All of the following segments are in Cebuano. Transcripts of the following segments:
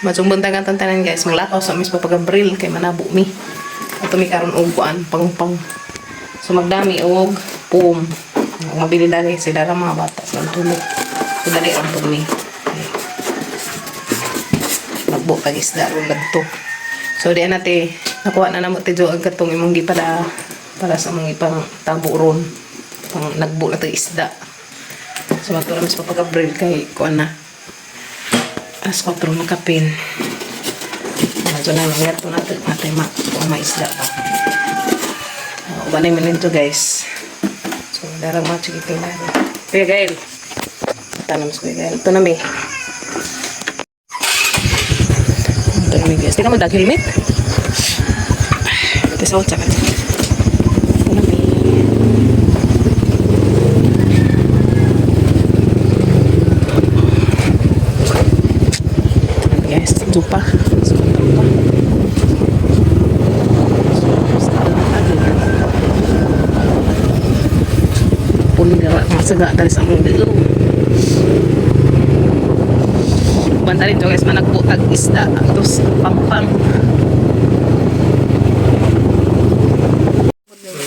Majumbong tagan tanan, guys. Maglakaw sa mis Papa Gabriel kay manabo mi. Ato mi karon og kuan pangpang. So magdami og pum. Kung mabili dali sila ra mga bata sa tulog. So dali ang pud mi. Nagbo tag isda ron kadto. So di na te nakuha na namo te Jo ang katong imong gipada para sa imong ipang tabo ron. Pang nagbo na tag isda. So matura mis Papa Gabriel kay kuan na. Alas 4 na kapin. Medyo na lang ito natin natin ma kung maisda pa. Uban na nito, guys. So darang mga chikiting na. Kuya Gael. Tanam sa Kuya Gael. Ito na mi. Ito na mi, guys. Di ka magdag helmet. Ito sa utsa ka. Ito na mi. Ito na mi, guys. Ito pa. So, ito pa. Puli na mga saga dali sa among bilo. Banta rin guys, managputag isda atos pampang.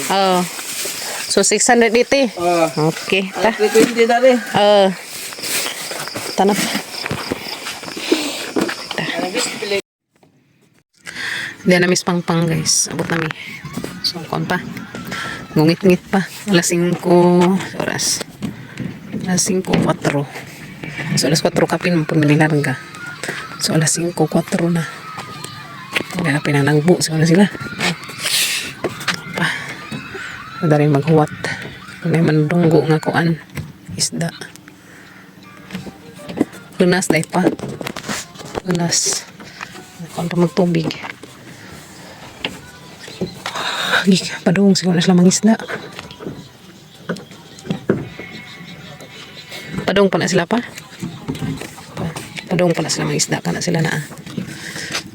Oh. So 680. Ah. Okay, ta. 320 dali. Tanap. Hindi na miss pangpang, guys. Abot na mi. So, kuan pa. Ngungit-ngit pa. Alas 5 oras. Alas 5:04. So, alas 4 kapin pag nalilarga. So, alas 5:04 na. Hindi na pinanangbo. Siguro na sila. Pa. Dari maghuwat. Kung may manudunggo nga kuan. Isda. Lunas na pa. Lunas. Kuan pa magtubig. Gik, padung siguro na sila mangisda. Padung pa na sila pa. Padung pa na sila mangisda kana sila na.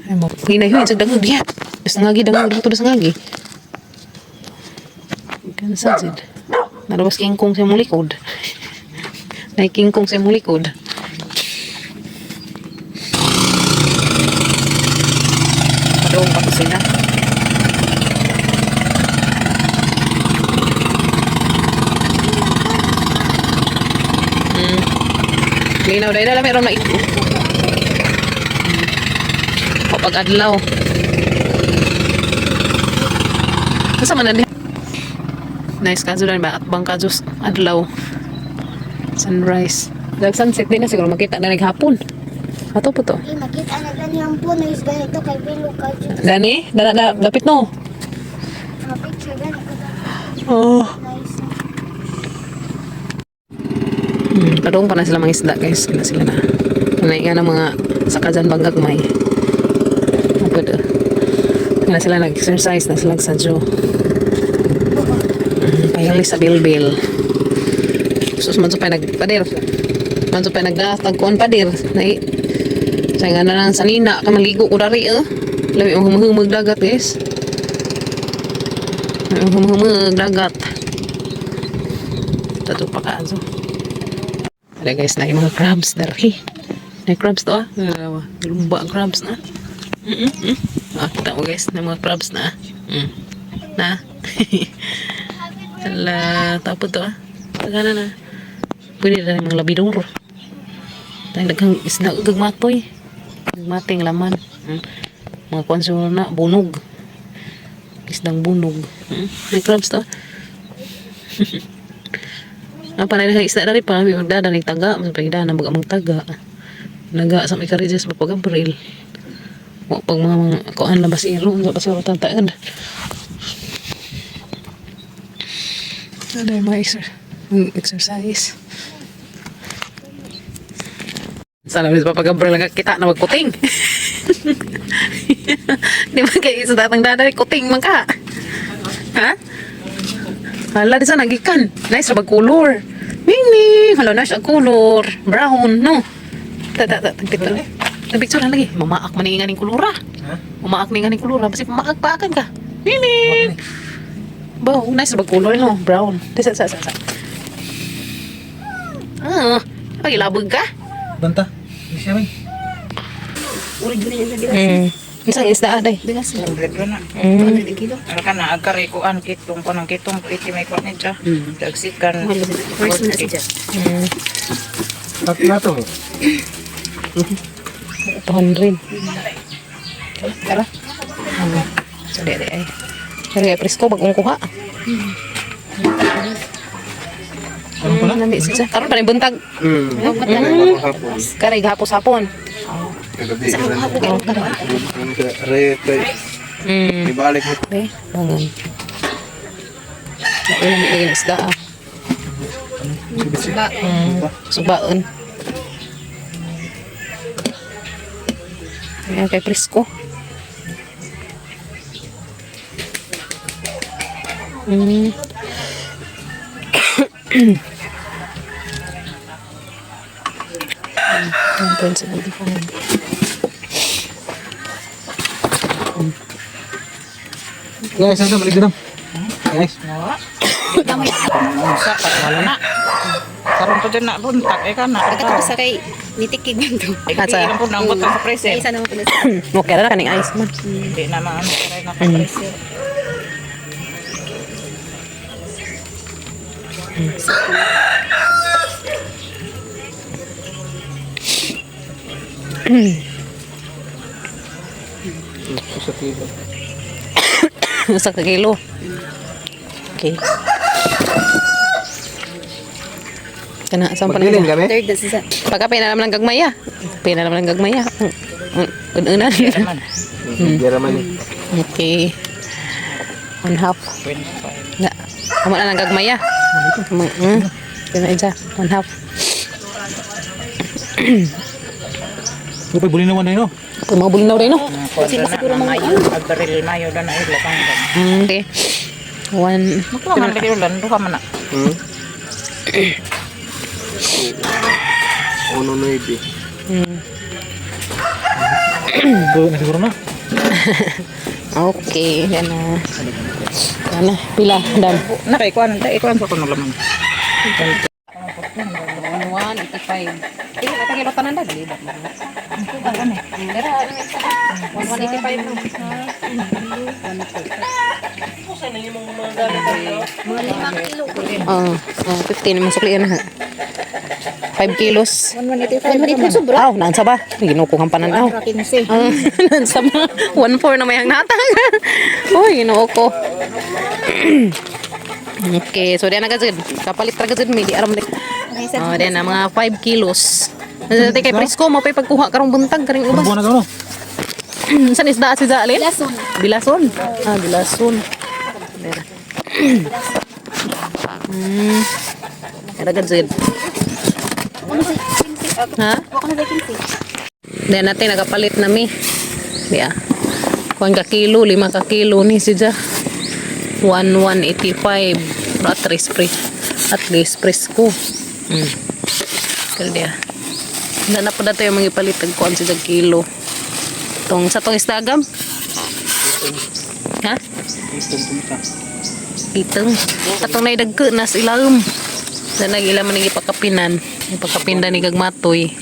Ay mo, hinay huy sa dangog diya. Das ngagi dangog dito das ngagi. Kansa jud. Nalabas kingkong sa imong likod. Nay kingkong sa imong likod. Padung pa to sila. Linaw dahil na meron na ito. Kapag adlaw. Asa man na di? Nice kaso na ba? At bang kaso adlaw. Sunrise. Dag sunset din na siguro makita na naghapon. Ato po to. Eh, makita na gani ang puno is ganito kay Bilo ka dyan. Dani, dala da, dapit no. Mga picture gani ko da. Oh. Nice. Padung pa na sila mga isda, guys. Sila sila na. Nanay nga ng mga sakajan bangag may. Pwede. Na sila nag-exercise na sila sa. Payali sa bilbil. Sus man pa nagpadir. Man pa nagdatagkuan padir. Nai. Sa nga na lang sanina ka maligo ko dari eh. Labi mo humahumag dagat, guys. Labi mo humahumag dagat. Tato pa ka aso. Wala, guys, na yung mga crabs dari. Na crabs to ah. Dalawa. Lumba ang crabs na. Ah, kita mo, guys, na mga crabs na. Na. Ala, tapos to ah. Tagana na. Pwede na yung mga labidor. Tayo daghang isda gagmatoy. Gagmating laman. Mga kwanso na bunog. Isdang bunog. May crabs to. Ah, panay na isda dari pa, may magdada ng taga, mas pagda na mag taga. Naga sa may karijes pa pag April. Wa pag mga kuan labas iro, sa basiro tantaan. Ano yung mga exercise? Sana mis Papa Gabriel nga kita na magkuting. Di ba kay sa datang daday kuting man ka? Ha? Hala, di sa nagikan. Nice ra color. Ming Hala, nice ang color. Brown, no? Ta ta ta picture. Ta picture na lagi. Mamaak man ni nga ning kulura. Ha? Mamaak ni nga ning kulura. Basi mamaak pa akan ka. Ming Bo, nice ra color, no? Brown. Di sa sa sa. Sa. Ah, pagilabog ka? Banta. Hindi siya may. Isang isda aday. 100 na. Mm. Ano ka na, agkari kuan kitong ko ng kitong piti may kuan niya. Dagsikan. First na siya. Tatlo to. 200. Tara. So, di, di, ay. Pero kaya presko, bagong kuha. Karon pa na? Karon pa na yung buntag. Hapon. Karay, gahapos-hapon. Kagabi. Re, ibalik mo. Okay, bangon. Naulam yung isda ah. Subaon. Ayan, kay presko. 1.75. Guys, asa balik dito. Guys. Sa wala na. Karon pa dyan na buntag eh ka na. Pagkatapos sa kay nitikig man to. Ay, Asa? ilang po nang butang sa freezer. Isa naman po na Okay na kaning ice man. Hindi na maano kay na sa freezer. Sa kilo. Sa kilo. Okay. Kana saan pa na Magdiling kami? Third na siya. Pagka pinalam lang gagmaya. Pinalam lang gagmaya. Unan. Naman. Jera man eh. Okay. One half. 25. Na. Amo na lang gagmaya. Mm. Kaya isa, one half. Upay bulinawan na yun. Kung mga bulinaw rin, no? Kasi siguro mga mayo, agbaril mayo na na ila pang. Okay. One. Makuha man lagi ulan duha man na. Uno nueve. Mm. Buo na siguro na. Okay, yan na. Yan na. Pila, dam. Na kay kuan, dai kuan sa kuno laman. 1.85. Eh, ito kilo tanan da dali ba? 1.85 no. Mga 5 kilo. Oh, oh, 15 naman sukli na ha. 5 kilos. 1.85 sobra. Aw, naansa ba? Ginoo ko kang pananaw. 15. Ah, naansa ba? 1.4 na may ang natang. Uy, ginoo ko. Okay, so diyan na gazid. Kapalit ra gazid mi di aram di. Oh, diyan na mga 5 kilos. Dati kay presko mo pay pagkuha karong buntag karing ubas. Buo na gano. San isda si Zalin? Bilason. Bilason. Ah, bilason. Dera. Era gazid. Ha? Ako na sa 15. Diyan natin nagapalit na mi. Yeah. Kuan ka kilo, 5 ka kilo ni siya. 1185. Pero at least pre. At least presko. Pero diya. Na na po dato yung mga ipalit ang kuan siya kilo. Tong sa tong Instagram? Ha? Itong. Atong naidagko nas ilawom. Sa nag-ila man ang ipakapinan. Ipakapinda ni Gagmatoy.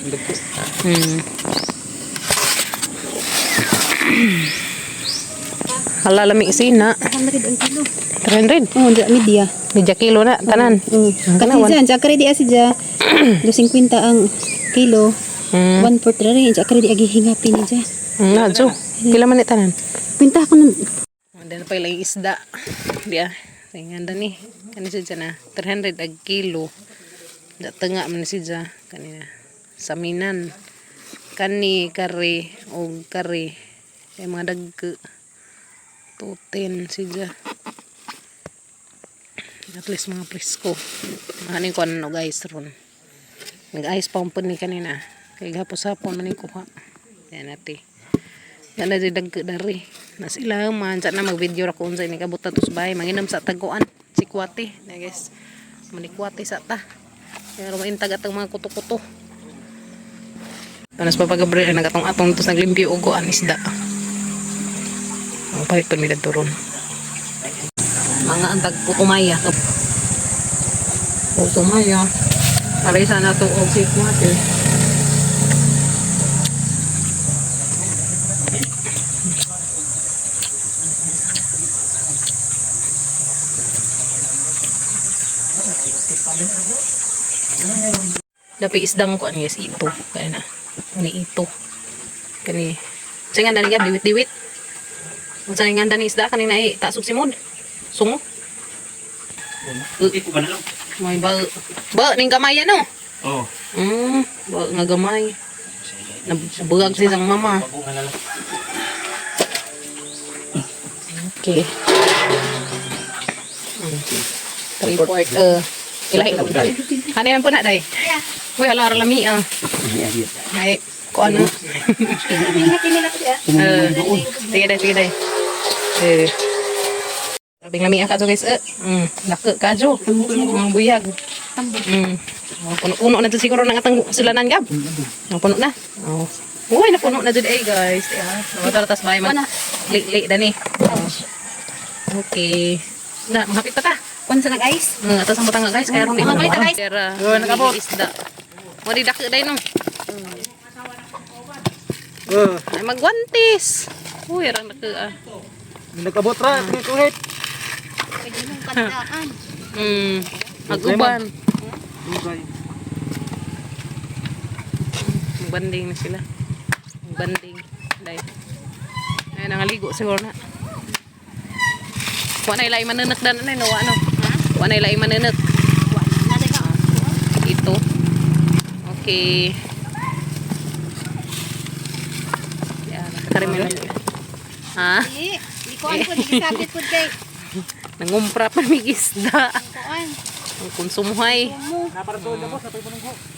Hala, lamig isina. 100 ang kilo. 300. Oh, di media. Medya kilo na, tanan. Kasi dyan, sa di asi dyan, 250 ang kilo. 1.4 na rin, sa di agi hingapin ni dyan. Na, Jo. Pila man ni tanan? Pinta ako ng Then pa ilang isda. Diya. Ringan ni. Kani siya na 300 ag kilo. Da tunga man siya kanina. Saminan. Kani kare og kare. Kay mga dagko. 210 siya. At least mga presko. Mahanin ko ano guys ron. Nag-ice pa ni kanina. Kay gahapos-hapon man ni kuha. Yan ate. Yan na di dagko dari. Na sila man sa na mag-video ra ko unsa ini kabot to sa bahay. Manginom sa taguan si Kwate. Na guys. Manikwate sa ta. Pero maintag atong mga kuto-kuto. Tanas pa pag-Gabriel nagatong atong tos naglimpyo og kuan isda. Ang palit pa mi dadto ron. Mga antag putumaya. Putumaya. Aray sana to og si Kwate. Dapi isdang ko ano guys, ito. Kaya na. Ani ito. Kani. Sa nga dani gab diwit-diwit. Unsa nga dani isda kani na tasog simod. Sungo. Iko ba na lang? May ba ba ning gamay ano? Oo. Ba nga gamay. Nabugang si sang mama. Pabunga na lang. Okay. Report ilahi na. Ano yan po na day? Uy, hala ra lami ah. Ay, ko ano? Sige day, sige day. Eh. Sabing lami ah kadto guys. Eh. Laki kadyo. Mga buyag. Puno-puno na dyan siguro ng atang sulanan gab. Puno na. Oh. Uy, napuno na dyan eh guys. Yeah. Namatara tas bay man. Li-li dani. Okay. Na, mahapit pa ta. Kuan sa nag-ice. Atas ang butang guys, kaya ron Mga balita, guys. Pera. Yo, nakabot. Isda. Mo di dako day no. Ay magwantis. Uy, arang dako ah. Nagkabot ra, kuhit. Pwede mong kantaan. Maguban. Banding na sila. Banding. Day. Ay nangaligo siguro na. Wa na ilay manunak dan ano no ano. Wa na ilay manunak. Ito. Okay. Yeah, nakarimel. Ha? Di, di ko ano po, di kasabit po kay. Nangumpra pa mig isda. Kuan. Ang konsumuhay. Mo.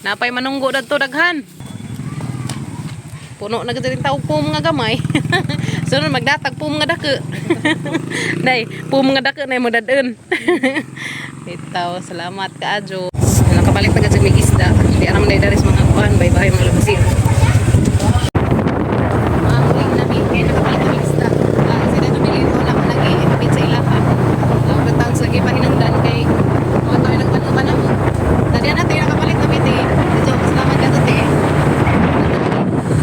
Napay manunggo dadto daghan. Puno na gid rin tao po mga gamay. Sunod magdatag po mga dako. Day, po mga dako na mo dadun. Bitaw, salamat kaadyo. Nakapalit na gid sa mig isda. Di aram na dari sa mga kuan, bye-bye mga labasin. Mga huling namin, kaya nakapalit kami isda. Ah, sila dumili ito na ako nag-iipit sa ilaha. Ang batang sa gipahinangdan kay mga tayo nagpanuban na mo. Dali na tayo nakapalit na miti. Medyo salamat ka to.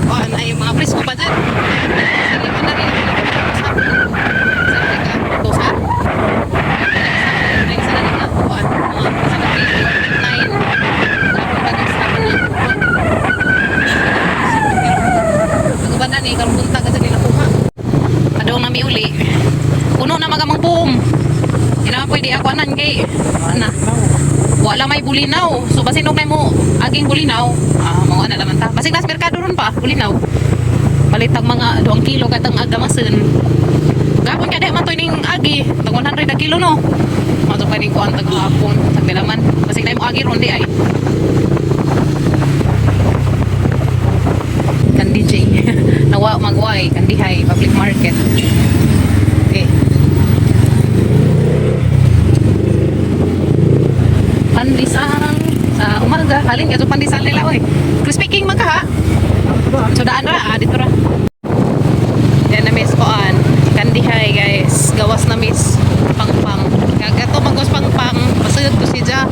Oh, ay mga presko pa dyan. Sige pa na rin. Sabi ka, dosa? Ay, isa na lang ako. Mga isa na 9. Ang na ni karon buntag kasi nila kuha. Adong nami uli. Puno na magamang puom. Di naman pwede ako anan kay ana. Wala may bulinaw. So basin og mo aging bulinaw, ah mao ana laman ta. Basig nas merkado ron pa bulinaw. Palitag mga 2 kilo katang agamasen. Gapon ka di man to ning agi, tag 100 na kilo no. Mato pa ning kuan tag hapon, tag dalaman. Basig na mo agi ron di ay. Kandi J. Nawa magway, Kandihay, public market. Okay. Pandesal sa umaga. Halin ka pandesal nila oy. Crispy King man ka ha. So daan ra, ah, dito ra. Yan na miss koan. Kandihay guys. Gawas na miss pangpang. Kagato magos pangpang. Pasagad ko si Ja.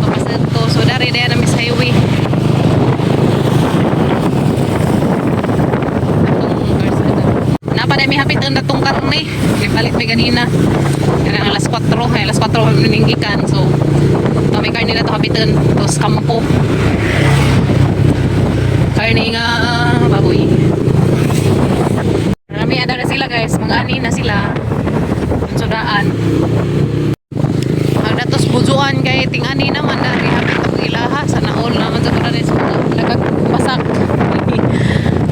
To pasagad ko. So dari na miss highway. Atong kalsada. Napa na may hapit ang datong karne. May palit may ganina. Yan ang alas 4. Ay, alas 4 ningikan. So, ito may karne na to hapitan. Tapos kampo. Karne nga baboy. Marami ada na sila guys. Mga ani na sila. Ang sudaan. Ang datos bujuan kay ting-ani naman dari hapit ang ilaha. Sana all naman sa kunan sa nagbasak.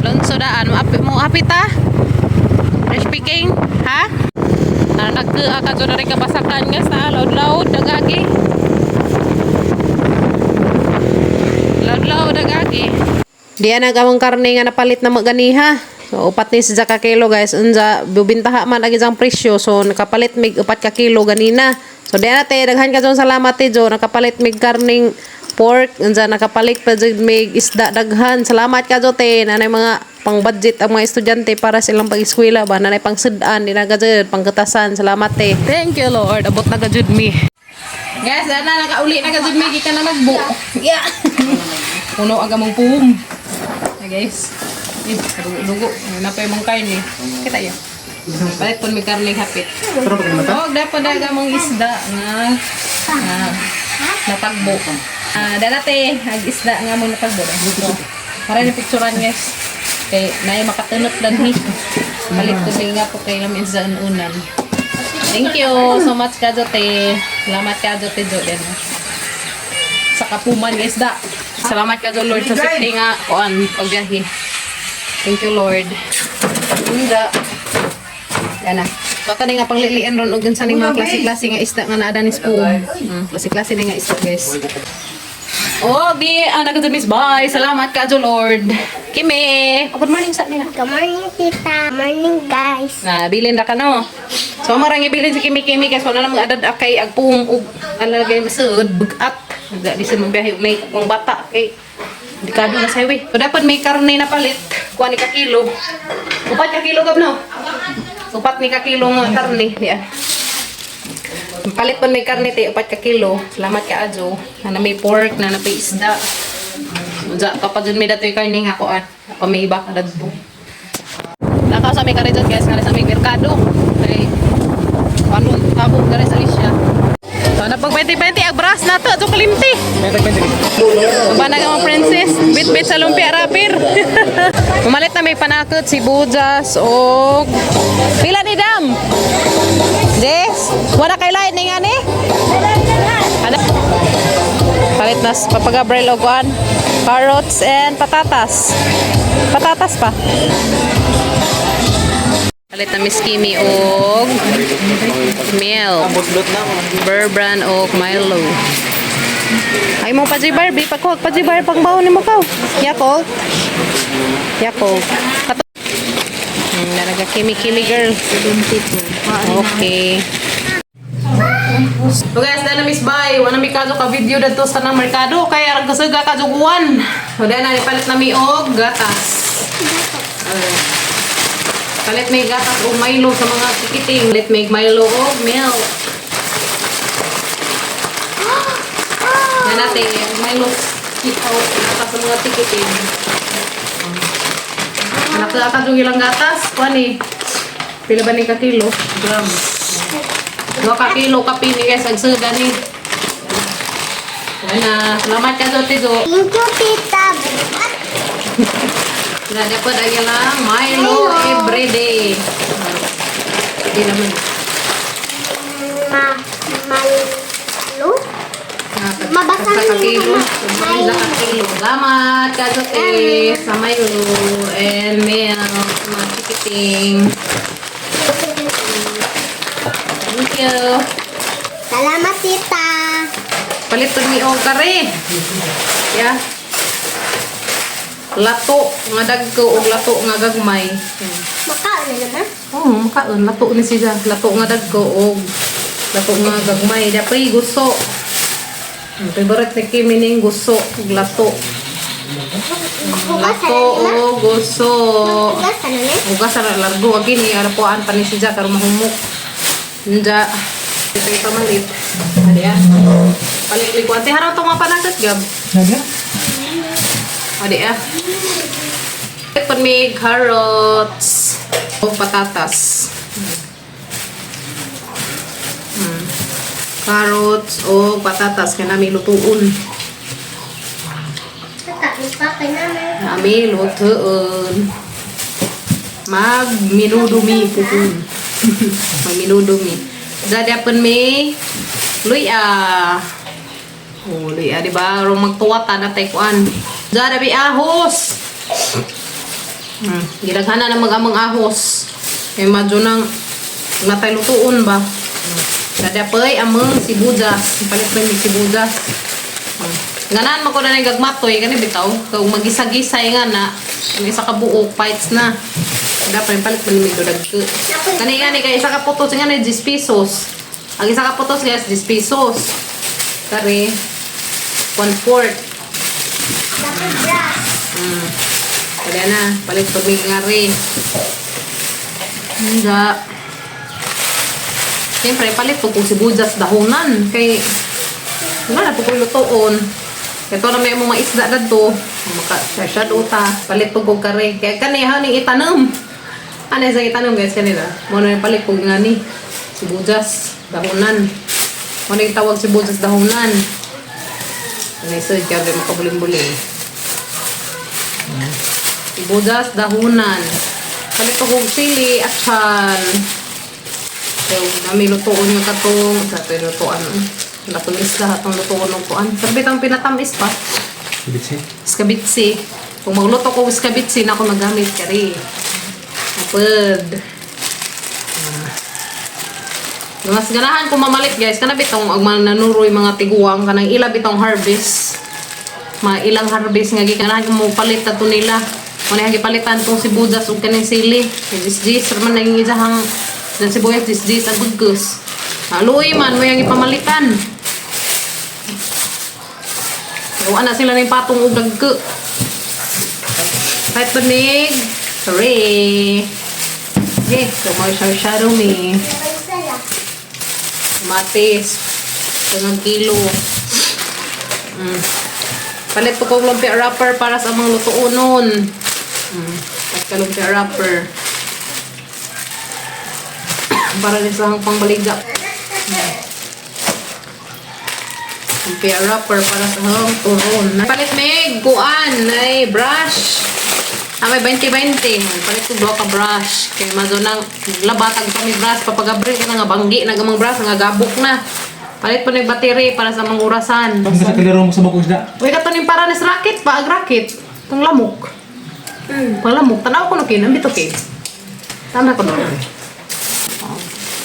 Lonso daan. Mo apit ah. Fresh picking, ha? Na nagkaa ka dyan na rin kabasakan guys ha. Loud-loud, dagagi. Loud-loud, dagagi. Diyan ang among karne nga napalit na maganiha. So, upat ni siya ka kilo guys. Unsa bubintaha man ang isang presyo. So, nakapalit mig upat ka kilo ganina. So, diyan na te, daghan ka dyan salamat te Jo. Nakapalit mig karning pork. Unsa nakapalit pa jud mig isda daghan. Salamat ka Jo te. Nanay mga pang budget ang mga estudyante para sa ilang pag-eskwela ba. Nanay pang sudan, di na ka jud, pangkatasan. Salamat te. Thank you Lord. Abot na ka jud mi. Guys, ana nakauli na ka jud mi gikan na nagbo. Yeah. Puno ang among puhong. Ay guys. Eh, dugo-dugo. Ay, napay mong karne. Kita ya. Palit po may karne hapit. Oh, dapat daga mong isda nga nga natagbo. Ah, dalate ag isda nga mo natagbo dito. Para ni picturean, guys. Kay naay makatunot danhi. Palit ko din nga po kay lamin sa unan. Thank you so much ka te. Salamat ka te Jo din. Sa kapuman nga isda. Salamat ka Lord sa safety nga kuan pagbiyahe. Thank you, Lord. Hindi. Yan na. So, kani nga panglilian ron og sa ning mga klase-klase nga isda nga naa ni spoon. Klase-klase ni nga isda, guys. Oh, di anak ko Miss Bye. Salamat ka Lord. Kimi. Oh, good morning sa nila. Good morning, tita. Morning, guys. Na bilin ra ka no. So marang ibilin si Kimi Kimi kasi wala namang adad akay agpuong og alagay masud bugat. Di sa magbiyahe may kung bata kay delikado na sa highway. So dapat may karne na palit. Kuha ni ka kilo. 4 ka kilo gab no. 4 ni ka kilo nga karne. Diya. Palit pa may karne te, 4 ka kilo. Salamat ka ajo. Na may pork, na na may isda. Unsa ka pa dun may datoy karne nga kuan. Pa may iba ka dadto. Nakaw sa may karidot, guys, nga sa may merkado. Kay ano tabo dere sa Alicia. So na pag 20-20 ang brass na to, ato kalimti. Ba na mga princess, bit-bit sa lumpia rapir. Pumalit na may panakot si Bujas og pila ni Dam. Jess, wala kay lain ni nga ni? Ano? Palit na sa Papa Gabriel og kuan, carrots and patatas. Patatas pa. Palit na Miss Kimi og milk. Buslot na mo. Bear Brand og Milo. Ay mo pa Barbie, pagkuha pa Barbie pang baon nimo kaw. Yakult. Yakult. Kato. Naraga Kimi Kimi girl. Okay. So guys, na miss bye. Wala mi kaso ka video dadto sa nang merkado kay arag kasuga ka juguan. So na palit na mi og gatas. Palit may gatas og Milo sa mga tikiting. Palit may Milo og milk. Yan natin, yung Milo ikaw gatas sa mga tikiting. Anak na ka yung ilang gatas. Kuan eh. Pila ba ni ka kilo? Gram. 2 ka kilo kape ni guys. Ang suga ni. Yan na. Salamat ka sa tigo. Thank you, tita. Na dapat ang ilang Milo everyday. Hindi naman. Ma, malu. Mabasa Sa na kilo. yung Sa kakilo. Salamat, Kazote, sa Milo and milk, mga chikiting. Thank you. Salamat, tita. Palit to ni og kare. Yeah. Lato nga dagko og lato nga gagmay. Makaon na naman. Oh, makaon lato ni siya. Lato nga dagko og lato nga gagmay. Dapay gusto. Ang favorite ni Kimi ning gusto og lato. Hugas Lato na naman. og gusto. Hugas na naman. Ugas ra largo agi ni arapuan pa ni siya karon mahumok. Nja. Ito yung pamalit. Adi ah. Palit ko ate haraw tong mga panakot gab. Naga? Adi ah. Pag may carrots o patatas. Carrots o patatas kaya nami lutuon. Tata, pa kay naman. Nami lutuon. Magminudo mi puhun. Magminudo mi. Jadi apon may luya. Oh, luya, di ba? Rong magtuwata na tay kuan. Jadi may ahos. Gilaghanan na mag-amang ahos. Kay madyo nang natay lutuon ba? Jadi apoy amang sibuyas. Palit pa yung sibuyas. Ganan man ko na nang gagmatoy kani bitaw. Kung magisa-gisay nga na, ang isa ka buok fights na. Dapat yung palit man ni dagko. Kani nga ni kay isa ka putos nga ni 10 pesos. Ang isa ka putos guys 10 pesos. Kare 1/4. Dapat brush. Kaya na, palit pag may nga rin. Hindi. Siyempre, palit po kung sibuyas dahunan. Kay, wala na po kung lutoon. Ito na may mga isda na to. Maka, uta. Palit po kung kare. Kaya kani, haning itanom. Ano isang itanom guys kanila? Muna yung palit po nga ni. Sibuyas, dahunan. Muna yung tawag sibuyas dahunan. Ano isod, kaya makabuling-buling. Sibuyas, dahunan. Palit ko kog sili, atsan. So, nami lutuon yung katong, sa ito yung lutuan. Latong isda, atong lutuon ng kuan. Sabi itong pinatamis pa. Bitsi. Skabitsi. Kung magluto ko skabitsi, na ako magamit kari. Apod. Ah. Mas ganahan ko mamalit, guys, kana bitong og mga nanuroy mga tiguang kanang ila bitong harvest. Mga ilang harvest nga ganahan ko mo palit ato nila. Muna yung gipalitan tong sibuyas ug kaning sili. Kay jis man nang isahang dan sibuyas jis ang bugkos. Luoy man mo yung ipamalitan. Wa na sila ning patong og dagko. Kahit panig. Hooray! Okay, so mo shadow me. Kamatis. Tangang kilo. Palit po kong lumpia wrapper para sa mga lutuonon. Palit ka lumpia wrapper. Para din sa pangbaliga. Lumpia wrapper para sa hang turon. Palit may kuan ay brush. Ah, may 20-20. Palit ko duha ka brush. Kay mazo nang labatag pa mi brush. Papagabril ka na nga banggi na gamang brush. Nga gabok na. Palit po ng battery para sa mga orasan. Bakit sa kalaro mo sa bagong isda? Uy, kato ning para ni sa racket pa, ag racket. Itong lamok. Pang lamok. Tanaw ko no kin, ambito kin. Tama ko no. Oh.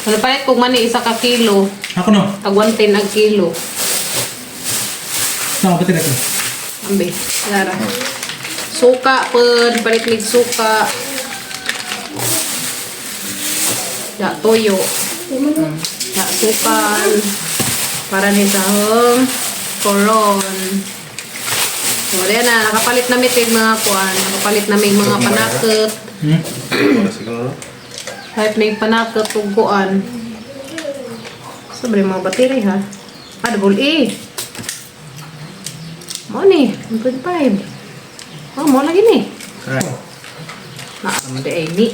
Ano palit kog mani isa ka kilo, Ako no. tag 110 ang kilo. Sama pati na ito. Ambi, Lara. Suka pud, palit mig suka. Ya, toyo. Ya, sukal. Para ni sa hong koron. So, ayan na, nakapalit na mitig mga kuan. Nakapalit na mig mga panakot. Kahit may panakot ug kuan. Sobre mga battery ha. Ah, double A. Mo ni, 1.5. Oh, mo lagi ni. Na, di ay ni.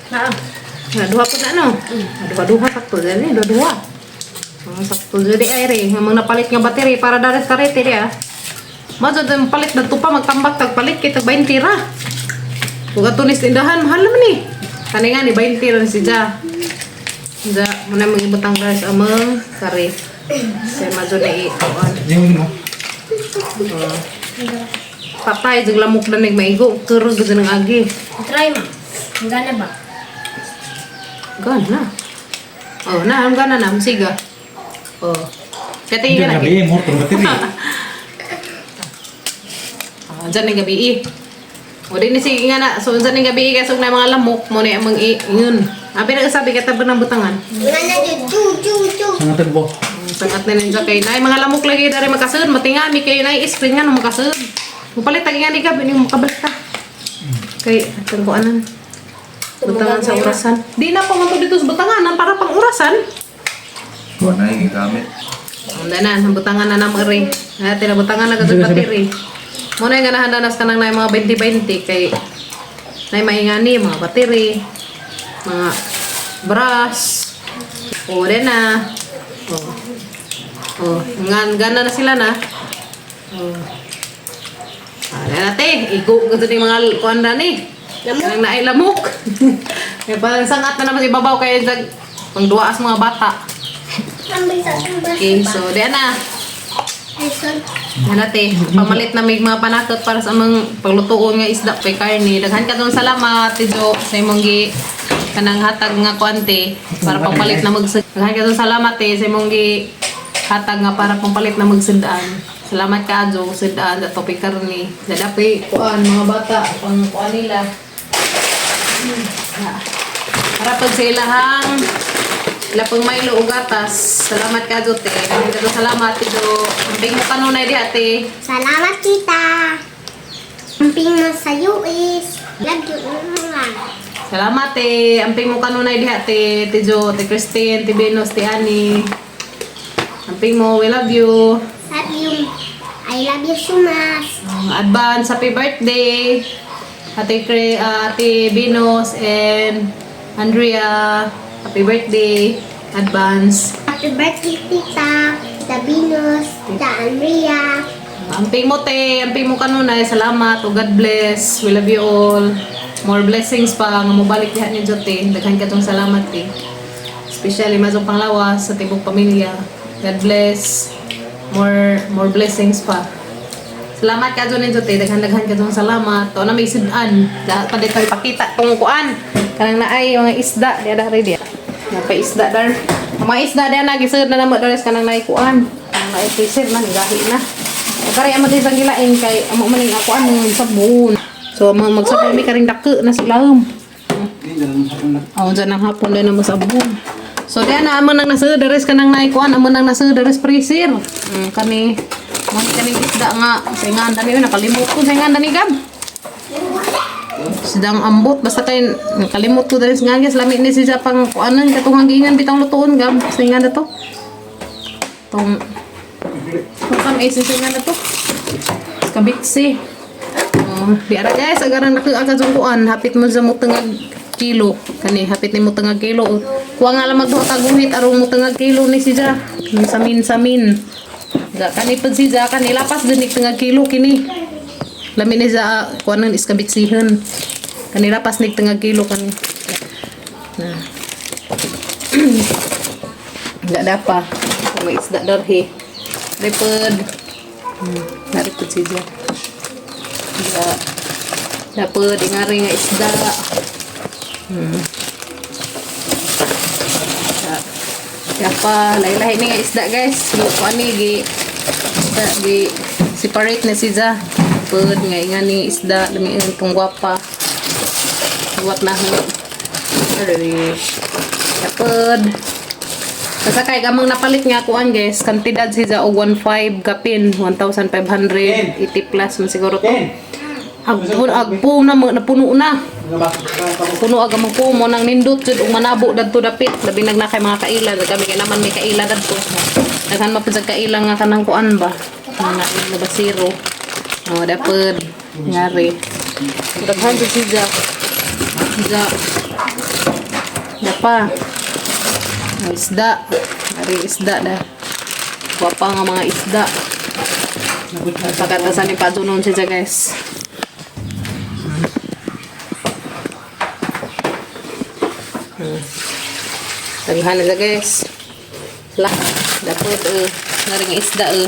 Na, na duha po na no. Na duha-duha sakto dyan eh, duha-duha. Mga sakto dyan ay re, nga mga napalit nga battery para dares karete di ah. Mazo din palit na pa magtambak tag palit kay tag 20 ra. Ug ato ni tindahan mahal naman eh. Kani nga ni 20 ra ni si Ja. Ja, muna mga ibutang guys amang kare. Kay mazo na i-kuan. Yung mo. Patay jud lamok na nig maigo, kurog gud ng agi. Try mo. Ang gana ba? Gana. Oh, na, ang gana na, musiga. Oh. Kaya Hindi ka na. gabi, more than battery. Ah, dyan ang gabi eh. O di ni sige nga na, so dyan ang gabi eh, kasi na mga lamok mo na amang yun. Abi nagsabi ka tabi ng butangan. Nga na ju, ju, ju, ju. Ang tagbo. Ang sangat na ninja kay nay mga lamok lagi dari makasun, matingami kay nay screen nga no makasun. Mupalit tagi nga ni gabi ni makabalik ka. Kay atong kuanan. Butangan sa orasan. Di na pa mo dito sa butangan para pang orasan. Wala na yung gamit. Ang danan, ang butangan na naman rin. Ay, tinabutangan na katong battery. Muna yung ganahan danas ka nang na mga 20-20 kay na maingani, mga battery, mga brush. O, din na. O. O, ngan, gana na sila na. O. Ah, na te, igo ko yung mga kuan na ni. Lamok. Nang naay lamok. Kaya parang sangat na naman sa ibabaw kaya sa pangduwaas mga bata. Ang bisa, ang basa Okay, ba? so diyan na. Ay, sorry. Ano te, pamalit na may mga panakot para sa amang paglutuon nga isda kay karne. Daghan ka dong salamat, Tijo, sa imong gi kanang hatag nga kuante para pampalit na magsud. Daghan ka dong salamat te sa imong gi hatag nga para pampalit na magsudan. Salamat ka Jo, sudan sa topic karne. Dadapi kuan mga bata pang kuan nila. Para pag sa ilahang ila pang Milo ug gatas. Salamat ka Jo te. Daghan ka dong salamat Tijo. Amping mo kanunay diha te. Salamat, tita. Amping mo sa US. Love you. Mwah. Salamat te. Amping mo kanunay diha te. Te Jo, te Christine, te Venus, te Annie. Amping mo, we love you. Love you. I love you so much. Advance happy birthday. Ate, Ate Venus and Andrea. Happy birthday. Advance. Happy birthday, tita. Tita Venus, Tita Andrea. Amping mo te, amping mo kanunay. Salamat. O God bless. We love you all. More blessings pa nga mobalik diha ni Jote. Daghan katong salamat te. Especially mazong panglawas sa tibok pamilya. God bless. More more blessings pa. Salamat ka ni Jote. Daghan-daghan katong salamat. To na may sidan. Dapat pa dito ipakita tong kuan. Kanang naay mga isda diya dari diya. Napa isda dar. Ang mga isda diya nagisud na namo dares kanang naay kuan. Kanang naay freezer na gahi na. Kaya amo din sa gilain kay amo man ning ako ano sabon. So mga magsabon mi karing dako na sila. Oh, dyan ang hapon din mo sabon. So diyan na amo nang nasa dares kanang naay kuan, amo nang nasa dares freezer. Kani mo ni kaning isda nga sa nga dani nakalimot ko sa nga dani gab. Sidang ambot basta kay nakalimot ko dali sa nga guys lami ni siya pang kuanon katong hanggingan bitang lutuon gab sa nga na to. Tong Kung eh, nga na to. Kabitsi. Oh, di ara guys, agaran na ka kuan, hapit mo sa mutangag kilo. Kani hapit ni mutangag kilo. Kuha nga lang magduha ka guhit arong mutangag kilo ni siya. Samin samin. Ga kani pud siya kani lapas din ni tangag kilo kini. Lami ni siya kuan nang iskabitsihan. Kani lapas ni tangag kilo kani. Na. Ga dapa. May isda darhi. Repod. Naripod siya. Ga. Dapod ingari nga isda. Ga. Dapa, lahi-lahi ni nga isda guys. Gi ani gi isda gi separate na siya. Pod nga ingani isda lami ang tong gwapa. Wat na ho. Aray. Dapod. Basta kay gamang napalit nga kuan guys, kantidad siya og 1.5 kapin, 1,580 plus man siguro to. Agpo agpo na napuno na. Puno aga mo po mo nang nindot jud ug manabo dadto dapit. Labi nag na kay mga kaila, kami kay naman may kaila dadto. Daghan man pud sa kaila nga kanang kuan ba. Mga nabasiro. Oh, dapod ngari. Daghan jud siya. Siya. Dapa. Ang isda. Ari isda da. Gwapa nga mga isda. Pagkatasan ni Padunon siya guys. Daghan na siya guys. Lah, dapat ngaring isda eh.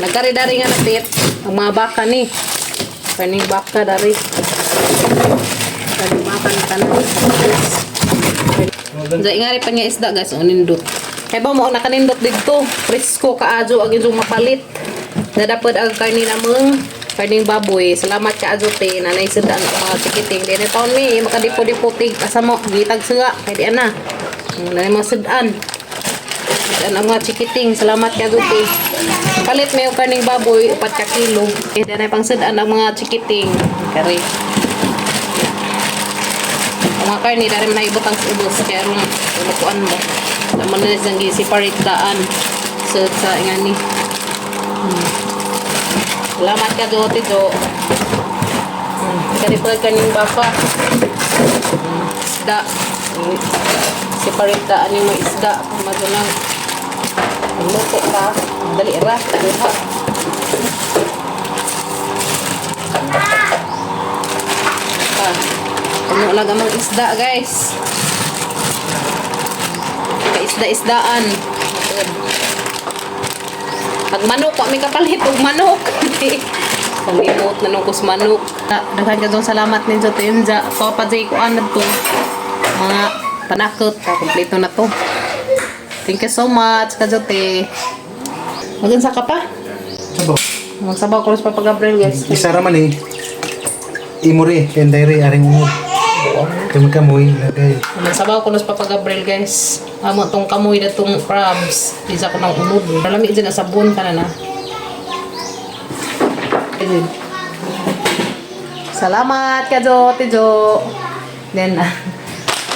Nagkari-dari nga napit ang mga baka ni. Kaning baka dari. Kaning baka ni tanan. Diyan nga rin pa nga isda guys, o nindot. Kaya ba mo nakanindot dito? Presko kaadyo ang inyong mapalit. Na dapat ang karni namang karning baboy. Salamat ka adyo te nanay sida ang mga tikiting. Di na taon mi makadipo-dipo tig asa mo gitag siga kay di ana. Nanay mga sidaan. Sidaan ang mga chikiting. Salamat ka adyo te. Palit may karning baboy 4 ka kilo. Eh di na pang sidaan ang mga chikiting. Kari. Ang mga karni, dari man naibutang sa ubos. Kaya ron, tulukuan mo. Naman na siyang gi-separate daan. Sa ingani. Salamat ka, Do, Tito. Kani pa kaning baka. Isda. Separate daan yung mga isda. Magunang luto ka. Dali ra. Duha. Pa. Puno lang ang mga isda, guys. Kaisda-isdaan. Pag manok, wa may kapalit og manok. Panglimot na nung kus manok. Daghan ka dong salamat ninyo to Inja. To pa jay ko anad to. Mga panakot, kompleto na to. Thank you so much, Kajote. Magansa ka pa? Sabaw. Magsabaw ko sa Papa Gabriel, guys. Isa ra man eh. Imuri, kay re aring unod. Kami kamoy lagay. Magsabaw ko sa Papa Gabriel, guys. Amo tong kamoy na tong crabs. Isa ko ng unod. Malami dyan na sabon ka na na. Ayun. Salamat ka, Jo, Jo. Then,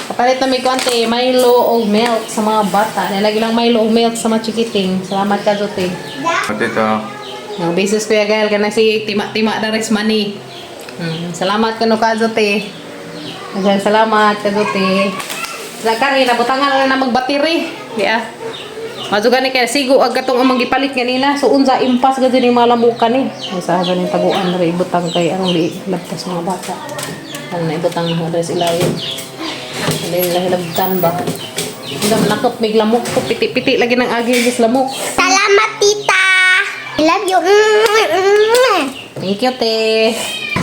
kapalit na may konti, Milo o milk sa mga bata. Nilagay lang Milo o milk sa mga chikiting. Salamat ka, Jo, te. Tito. Ang basis Kuya Gael ka na si Tima-Tima na res money. Salamat kano ka, Jote. Ayan, salamat ka, Jote. Sa kari, nabutangan na na magbatiri. Di ah. Mazo gani kay sigo ag katong among gipalit ganina. So unsa impas gud ni mga lamukan ni. Ay sa ganing taguan ra ibutang kay arong di labtas mga bata. Ang naibutang na sa ilalim. Hindi nila hilabtan ba? Hindi nakop mig lamok ko piti-piti lagi ng agi gis lamok. Salamat, tita. I love you. Thank you, te.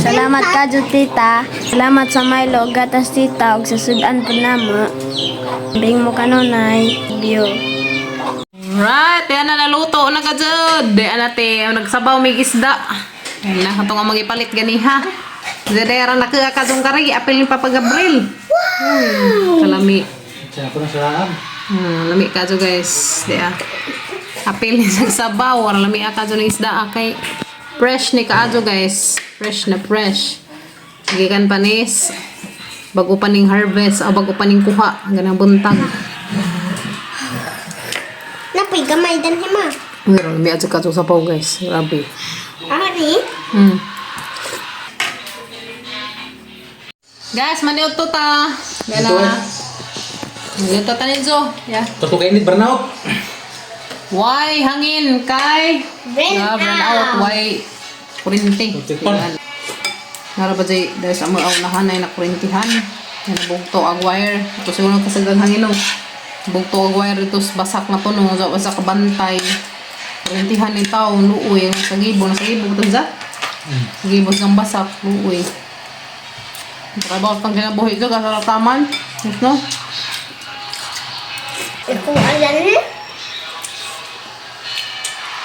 Salamat ka jud, tita. Salamat sa Milo, gatas tita, ug sa sudan po namo. Bing mo kanunay. Love you. Right, yan na naluto na ka jud. Di ana te, ang nagsabaw mig isda. Yan na katong ang magipalit ganiha. Dere ra na ka jung kari apil ni Papa Gabriel. Wow. Kalami. Siya ako na sa Lami ka jud guys. Di ah. Apil ni sa sabaw, ara lami ka jud ng isda ah, kay fresh ni kaadyo guys. Fresh na fresh. Gikan panis. Bago pa ning harvest, o bago pa ning kuha, ganang buntag. Napoy gamay dan hima. Uy, lami adyo ka jud sabaw guys. Grabe. Ari. Guys, maniod to ta. Yan na. Maniod to ta ninzo. Yeah. Tapos kainit burnout. Why hangin kay Burn Ah, burn out. Why kurinte. Tikpan. Nara ba jay dahil sa mga unahan ay nakurintihan. Yan bugto ang wire. Ito siguro kasagang hangin no. Bugto ang wire ito basak na to no. So, basak bantay. Kurintihan ni tao luoy sa gibo sa gibo to sa. Sa gibo sang basak luoy. Trabaho pang kinabuhi ko kasi taman. Yes, no? Ikaw ayan.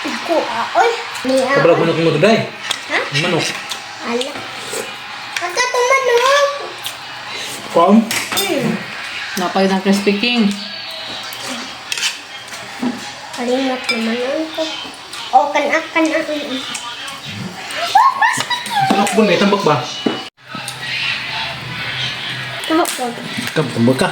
Ako aoy. Niya. Kabra manok mo today. Ha? Manok. Ala. Pagkatumanok. Kuam. Napay ng Crispy King. Kalimot naman ko. O, kanak, kanak. Manok po may tambak ba? Tuhok ko. Tambak ka.